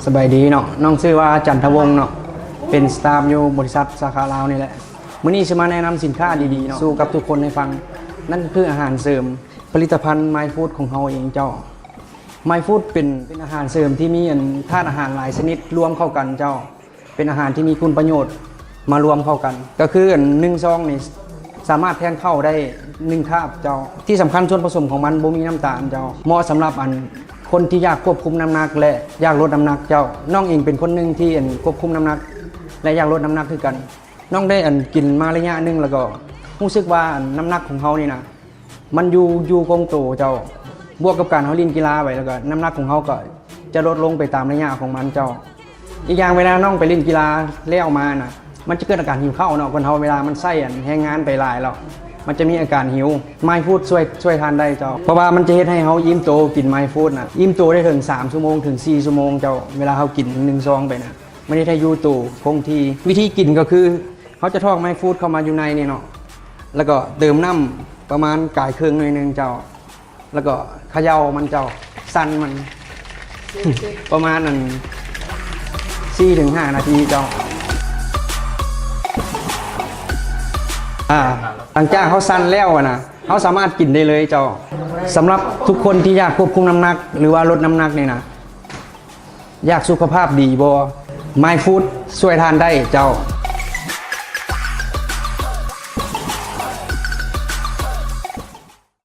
ສະບາຍດີເນາະ, ນ້ອງຊື່ວ່າ ຈັນທະວົງ ເນາະ, ເປັນສະຕາຟຢູ່ບໍລິສັດສາຂາລາວນີ້ແຫຼະ. ມື້ນີ້ຊິມາແນະນຳສິນຄ້າດີໆເນາະ ສູ່ກັບທຸກຄົນໃຫ້ຟັງ, ນັ້ນຄືອາຫານເສີມ, ຜະລິດຕະພັນ ມາຍຟູດ ຂອງເຮົາເອງເຈົ້າ. ມາຍຟູດ ເປັນ ເປັນອາຫານເສີມທີ່ມີອັນທາດອາຫານຫຼາຍຊະນິດລວມເຂົ້າກັນເຈົ້າ. ເປັນອາຫານທີ່ມີຄຸນປະໂຫຍດມາລວມເຂົ້າກັນ, ກໍຄືອັນໜຶ່ງຊອງນີ້ສາມາດແທນເຂົ້າໄດ້ໜຶ່ງຄາບເຈົ້າ. ທີ່ສຳຄັນສ່ວນປະສົມຂອງມັນບໍ່ມີນ້ຳຕານເຈົ້າ. ເໝາະສຳລັບອັນຄົນທີ່ຢາກຄວບຄຸມນ້ຳໜັກ ແລະ ຢາກລົດນ້ຳໜັກເຈົ້າ. ນ້ອງເອງເປັນຄົນໜຶ່ງທີ່ອັນຄວບຄຸມນ້ຳໜັກ ແລະ ຢາກລົດນ້ຳໜັກຄືກັນ. ນ້ອງໄດ້ອັນກິນມາໄລຍະໜຶ່ງ ແລ້ວກໍຮູ້ສຶກວ່າອັນນ້ຳໜັກຂອງເຮົານີ້ນະ ມັນຢູ່ ຢູ່ຄົງໂຕເຈົ້າ. ບວກກັບການເຮົາຫຼິ້ນກິລາໄປ ແລ້ວກໍນ້ຳໜັກຂອງເຮົາກໍຈະລົດລົງໄປຕາມໄລຍະຂອງມັນເຈົ້າ. ອີກຢ່າງເວລານ້ອງໄປຫຼິ້ນກິລາແລ້ວມານະ ມັນຈະເກີດອາການຫິວເຂົ້າເນາະ, ຄົນເຮົາເວລາມັນໃຊ້ອັນແຮງງານໄປຫຼາຍແລ້ວ ມັນຈະມີອາການຫິວ. ມາຍຟູດຊ່ວຍ ຊ່ວຍທ່ານໄດ້ເຈົ້າ, ເພາະວ່າມັນຈະເຮັດໃຫ້ເຮົາອີ່ມໂຕ. ກິນມາຍຟູດນະ ອີ່ມໂຕໄດ້ເຖິງສາມຊົ່ວໂມງເຖິງສີ່ຊົ່ວໂມງເຈົ້າ, ເວລາເຮົາກິນໜຶ່ງຊອງໄປນະ ມັນເຮັດໃຫ້ຢູ່ໂຕຄົງທີ່. ວິທີກິນກໍຄື ເຮົາຈະຖອກໄມຟູດເຂົ້າມາຢູ່ໃນນີ້ເນາະ, ແລ້ວກໍເຕີມນ້ຳປະມານກາຍເຄິ່ງໜ້ອຍໜຶ່ງເຈົ້າ, ແລ້ວກໍຂະເຍົາມັນເຈົ້າ, ສັ່ນມັນປະມານອັນສີ່ເຖິງຫ້ານາທີເຈົ້າ. ອາ ຫຼັງຈາກເຮົາສັ່ນແລ້ວອະນະ, ເຮົາສາມາດກິນໄດ້ເລີຍເຈົ້າ. ສຳລັບທຸກຄົນທີ່ຢາກຄວບຄຸມນ້ຳໜັກ ຫຼືວ່າລົດນ້ຳໜັກນີ້ນະ, ຢາກສຸຂະພາບດີບໍ່? ມາຍຟູດຊ່ວຍທ່ານໄດ້ເຈົ້າ.